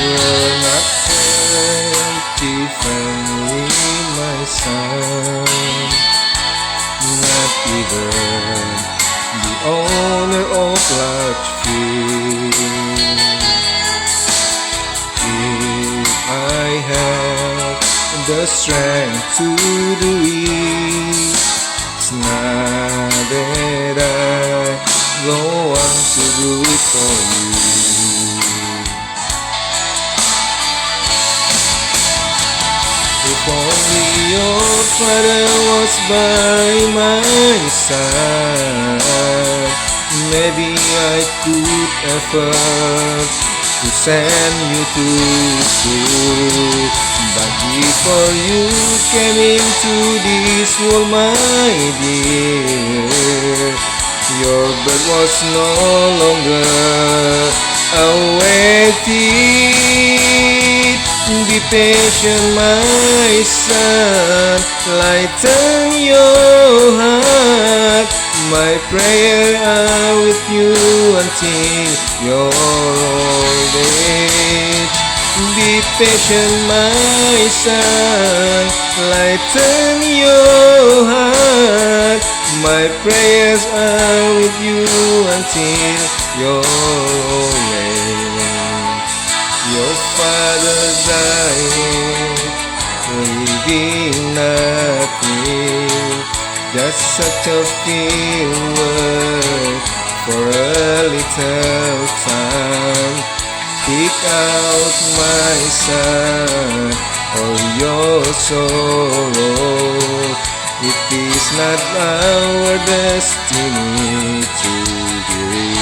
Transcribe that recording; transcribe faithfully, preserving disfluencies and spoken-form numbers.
Not even me, my son, not even the owner of large field. If I have the strength to do it, it's not that I don't want to do it for you. If only your father was by my side, maybe I could ever to send you to school. But before you came into this world, my dear, your birth was no longer awaited. Be patient, my son, lighten your heart. My prayer are with you until your old age. Be patient, my son, lighten your heart. My prayers are with you until your old age. Your father died, leaving nothing, just such a few words for a little time. Pick out, my son, all your sorrows. It is not our destiny to grieve.